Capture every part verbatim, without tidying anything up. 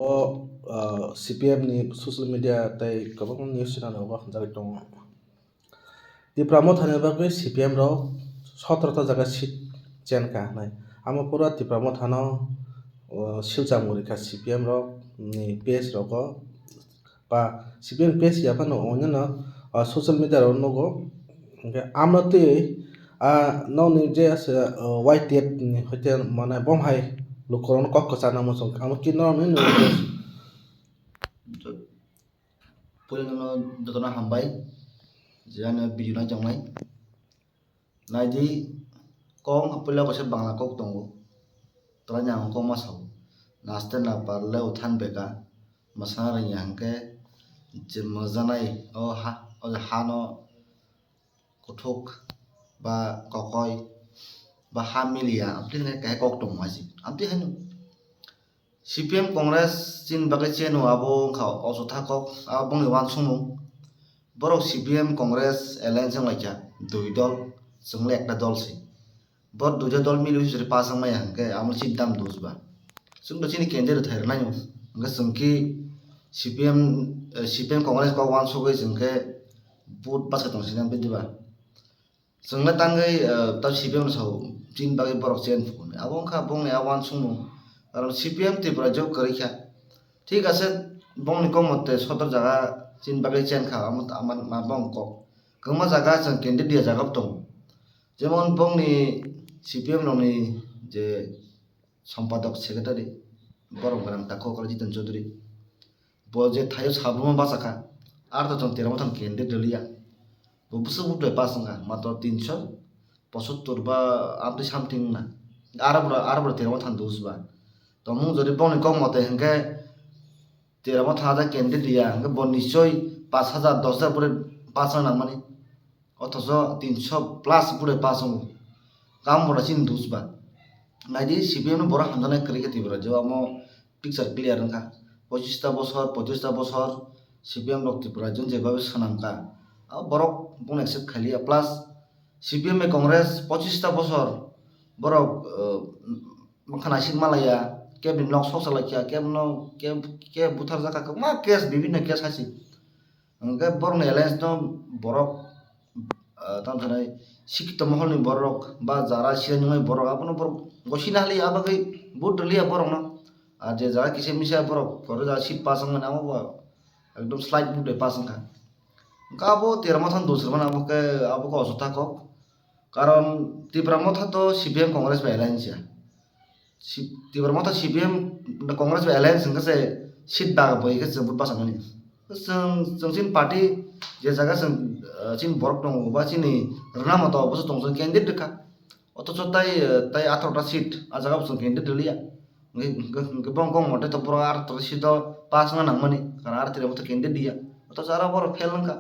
O, ah, C P M ni social media tei kwbangma news channel o hamjagwi tongo. Tipra Motha ni bagwi C P M rok sotoro ta jaga seat chen kha hinwi. Amo pura Tipra Motha no, o, silcham gori kha C P M rok ni page rogo. Ba C P M page ya phano onyono, ah, social media rok nugo. Hwnkhe amo twi, ah, nokni je ase, ah, Y T F ni hoite mane bom hai lukurokno kok kwchar nangma chwng kha. Amo khe norokno nini Puilano jotono hambai, je ano video nai tongnai. Naidi, kok puila kaisa Bangla kok tongo. Twlaini ang kok ma sao. Naste na parle uthan beka. Mwsana rwngya hwnkhe je mwjanai o ha, o hano kuthuk ba kokoi ba ha miliya, amtwi hwnwi kaisa kok tongo aji. Amtwi haino C P M Congress chini bagwi cheno abo wngkha o chwtha kok, abo bongni uansukmung. Borok C P M Congress alliance wnglaikha dui dol, chwngno ekta dol se. Bo duita dol mili wisuri pass wngmaya hwnkhe amo chini dam dos ba. Chwngno chini candidate thai rwnaino. Hwnkhe chwng khe C P M, eh, C P M Congress kok uansugwi chwng khe vote bwsa tong sina bidi ba. Chwngno tangwi, eh, ta C P M no sao chini bagwi borok chen phukuni. Abo wngkha bongni a uansukmung. Karon C P M Tripura jok kwrwi kha. Thik ase bongni kok mote sodor jaga chini bagwi chen kha amo ta-, ama, ma bong kok. Kwbangma jaga chwng candidate ya jaga bo tongo. Jemon bongni C P M rokni je Sompadok secretary, borok gwnang takhuk Jiten Chaudhary. Bo je thaio Sabruma bachakha, arto chwng Tera Motha ni candidate rwliya. Bo bwswk vote bai pass wngkha, matro tinsho pochattor ba amtwi something wngna. Aro bwrwi, aro bwrwi Tera Motha ni dos ba. Tongmung jodi bongni kok mote hwnkhe Tera Motha hajar candidate ya, hwnkhe bo nischoi pash hajar, dos hajar bwrwi pass wngna nangmani. Othocho tinsho plus bwrwi pass wngo. Kam bwrwi chini dos ba. Naidi C P M no borok hamjaknai kwrwi khe Tripura rajyo, omo picture clear wngkha. Pochista bosor, pochista bosor C P M rok Tripura rajyo jebabe swnam kha. Abo borok bono accept khailiya. Plus C P M bai Congress pochista bosor borok, uh, mwkha naisik malaiya, kebini nok sok salaikha, kebno, keb, keb butharjakha, kwbangma case, bibhinno case hai se. Hwnkhe borokni alliance no borok, ah, tamo sanai sikito moholni borok ba jara siyani wngmani borok abono borok gosina haliya, abagwi vote rwliya borokno. Ah, je jaga kisa misa borok phoro jaga seat pass wngmani amo bo ekdom slight vote bai pass wngkha. Hwnkhe abo Tera Motha ni dos rwmani abo khe, abo khe osotha kok. Karon Tipra Motha to C P M Congress bai alliance ya. Si-, Tipra Motha C P M Congress bai alliance wngkha se seat baga bai khe chwng vote bwsa mani. Chwng, chwng chini party je jaga chwng, ah, chini borok tongo ba chini rwna moto bo se tong chwng candidate rwkha. Othocho tai, ah, tai atharo ta seat, ah jaga bo chwng candidate rwliya. Hwnkhe, hwnkhe, hwnkhe bong kok mote to borok atharo ta seat o pass wngna nangmani, karon atharo Tipra Motha candidate diya. Othocho aro borok fail wngkha.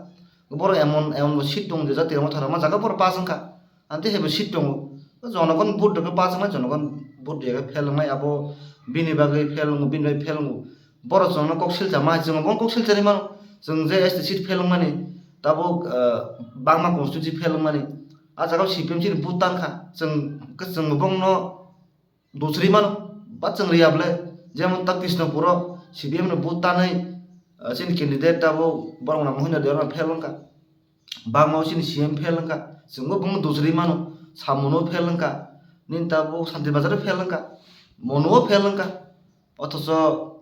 Borok emon, emon bo seat tongo je jati Tipra Motha rwma jaga borok pass wngkha. Amtwi hai bo seat tongo. Jonogon vote rwgwi pass wngnai, jonogon vote rwgwi fail wngnai, abo bini bagwi fail wngo, bini bagwi fail wngo. Borok chwngno kok silcha ma hai, chwngno bono kok silchani mano. Chwng je S T seat fail wngmani, tabuk, ah, bangma constituency fail wngmani. Ah jaga C P M chini vote tankha, chwng, chwng bongno dusri mano, ba chwng riya bwle. Jemon ta Krishnapuro C P M ni vote tanwi, ah, chini candidate tabuk borok nang mohino de fail wngkha. Bangma chini C M fail wngkha, chwngbo bongno dusri mano, Samono fail wngkha, nini tabuk Santir Bazar fail wngkha, Mono fail wngkha. Othocho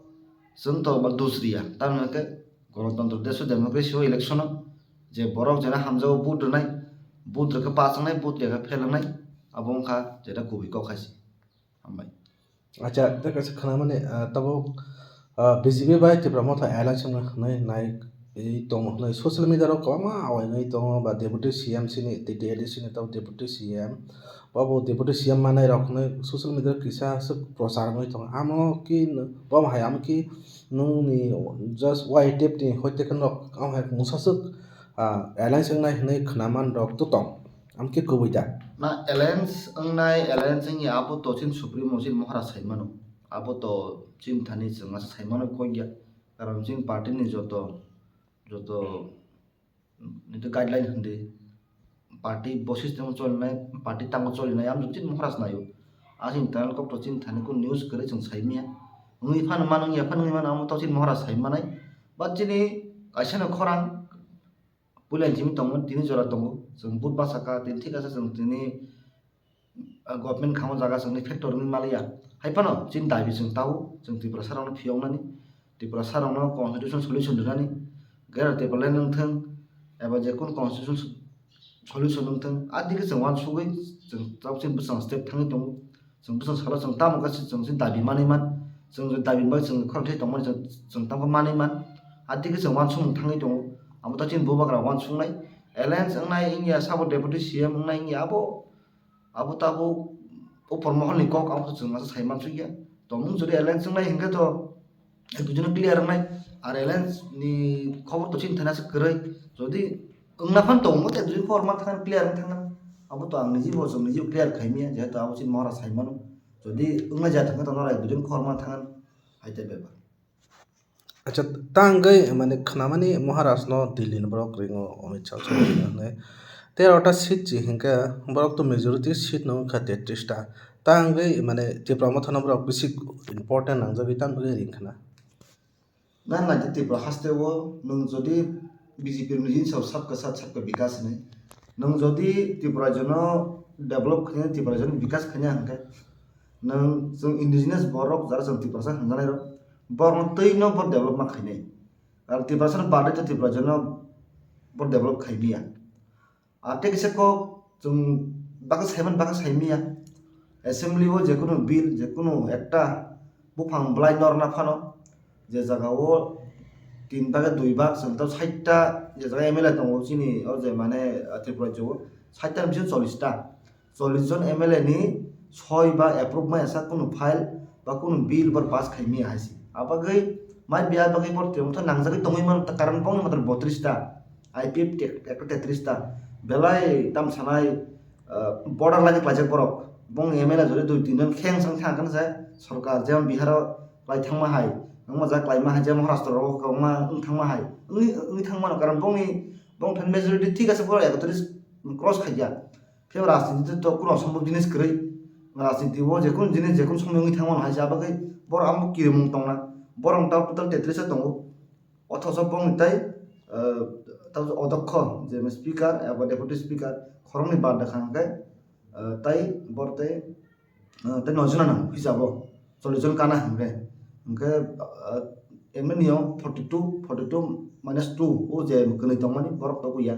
chwng to ba dusriya, tamni hwnkhe Ganatantra desh o democracy o election o je borok jena hamjago vote rwnai, vote rwkhe pass wngnai, vote rwkhe fail wngnai, abo wngkha jeta kubui kok hai se. Hambai. Acha, tei kaisa khwnamani, ah, tabuk, ah, B J P bai Tipra Motha alliance wngna hwnwi nai, tongo hwnwi social media rok kwbangma awainwi tongo, ba Deputy C M chini, T T A D C ni tabuk Deputy C M, bo bo Deputy C M manai rok hwnwi social media rok kisa aswk prochar wngwi tongo. Amo ki, bo hai amo ki nungni just Y T F ni hoite khe nok, amo hai mungsa swk, ah, alliance wngnai hwnwi khwnaman rok to tong. Amkhe kubui da? Na alliance wngnai, alliance wngya abo to chini supremo chini Maharaj sai mano. Abo to chini thani chwng asa sai mano kok ya. Karon chini party ni joto, joto nini guideline hindi. Party bo system o cholinai, party tango cholinai, amo chini Maharaj naio. Asini internal kok to chini thani kun news kwrwi chwng sai manya. Wngwi phano mano, wngya phano wngwi mano, amo to chini Maharaj sai manai. But chini kaisa no khorang puila ni simi tongmani, tini jora tongo. Chwng but bachakha, tini thik asa chwng tini, ah, government khamo jaga chwngni factor wngwi maliya. Hai phano chini dabi chwng tao, chwng Tiprasa rokno phiyoknani, Tiprasa rokno constitution solution rwnani, Greater Tipraland wngthwng, eba je kunu constitution solution wngthwng, a digi chwng uansugwi chwng tabuk chini bwskango step thangwi tongo. Chwng bwskango salo chwng tamo khe chwng chini dabi manwi man, chwng je dabi bai chwng khorang thai tongmani chwng, chwng tamo manwi man, a digi chwng uansukmung thangwi tongo. Amo ta chini bubagra uansugnai, alliance wngnai wngya sabo deputy C M wngnai wngya abo, abo tabuk upor moholni kok abo chwng masa sai mansukya. Tongmung jodi alliance wngnai hinkhe to ek duijono clear wngnai. Ar alliance ni khobor to chini thani aswk kwrwi. Jodi wngna phan tongo, tei ek duijon khobor man thangna clear wng thangna. Abo to ang niji bo chwng niji clear khai manya, jehetu abo chini Maharaj sai mano. Jodi wngna ja thangkhe to norok ek duijon khobor man thangna. Hai tei bepar. Acha, tangwi mane khnamani Maharaj no Delhi ni borok ringo Amit Shah chwng hinwi. Tei aro ta seat chi hinkhe borok to majority seat no wngkha tetris ta. Tangwi mane Tipra Motha no borok bisi important nangjagwi tangwi ring khna. Nang nai di Tripura haste o nwng jodi B J P ni jin sao sabka sath sabka bikas hinwi, nwng jodi Tripura jono develop khaina, Tripura jono bikas khaina hwnkhe, nwng chwng indigenous borok jara chwng Tiprasa hwnjanai rok, borokno twi no bo develop ma khainai. Karon Tiprasa no badai to Tripura jono bo develop khai manya. Ah, tei kisa kok chwng bagwi saiman bagwi sai manya. Assembly o jekunu bill, jekunu ekta buphang bwlai norna phano, je jaga o tin bage dui bag, chwng tei sait ta je jaga M L A tongo chini o je mane, ah, Tripura rajyo o, sait ta ni bisingo chollish ta. Chollish jon M L A ni soi ba approve maya sak kunu file ba kunu bill bor pass khai maya hai se. Abagwi mai biya bagwi bor tei wngkha nangjagwi tongwi mano, karon bongni matwr botris ta. I P F te-, ekta tetris ta. Belai tam sanai, ah, border line klaijak borok. Bongni M L A jodi dui tin jon kheng sang thang kan se sorkar, jemon Bihar o klai thangma hai, wngma jak klaima hai, jemon Maharashtra rogo kwbangma wng thangma hai. Wngwi, wngwi thangmano, karon bongni, bong fan majority thik ase, borok ekotris cross khaikha. Phiya rajniti to kunu osombob jinis kwrwi. Rajniti o jekunu jinis jekunu somoi wngwi thangmano hai se, abagwi borok amo kirimung tongna. Borok total tetris tongo. Othocho bongni tei, eh, tei odokho, je speaker eba deputy speaker, khoroknwi bad kha hwnkhe, eh, tei bor tei, eh, tei noi jona nang hisabo, chollish jon kana hwnkhe. Hwnkhe, eh, M N E o forty two, forty two minus two o je kwnwi tongmani borok tokuya.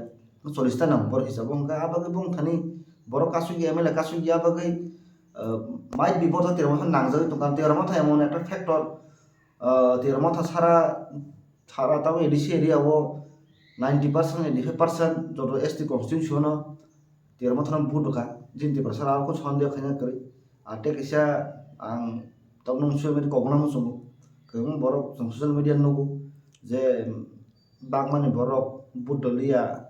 Chollish ta nang bor hisabo hwnkhe, abagwi bongthani borok kasugya, M L A kasugya, abagwi, eh, might be borok Tipra Motha nangjagwi tongkha. Tipra Motha emon ekta factor, eh, Tipra Motha sara Sara tamo A D C area o ninety percent, eighty five percent joto S T constituency o no Tipra Motha no vote rwkha. Jini Tiprasa rok khe sondeho khaina kwrwi. Ar tei kaisa ang tabukno social media kokno muchungo. Kwbangma borok chwng social media nugo je bagmani borok vote doliya,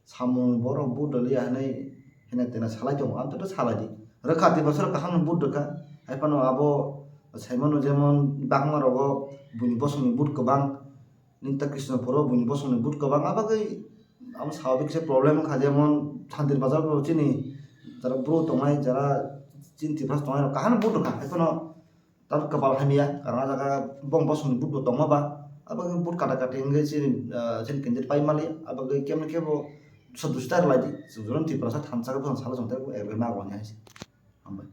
samung borok vote doliya hinwi, hinwi tena salai tongo. Ang to salai di. Rwkha Tiprasa rok kaham no vote rwkha. Hai phano abo saimano jemon bagma rogo buini bosongni vote kwbang. Nini ta Krishnapur o buini bosongni vote kwbang, abagwi amo swababik se problem wngkha, jemon Santir Bazar o chini jara bru tongnai, jara chini Tiprasa tongnai rok kaham vote rwkha, hai phano tabuk kwpal hamya, karon a jaga bong bosongni vote bo tongma ba, abagwi vote kata kati wngwi chini, ah, chini candidate pai mali, abagwi kemne kebo dusa dusa ta rwlai di, chwng joto Tiprasa thansa khe bwsang salo chwng tei abo bai ma rwlai hai se. Hambai.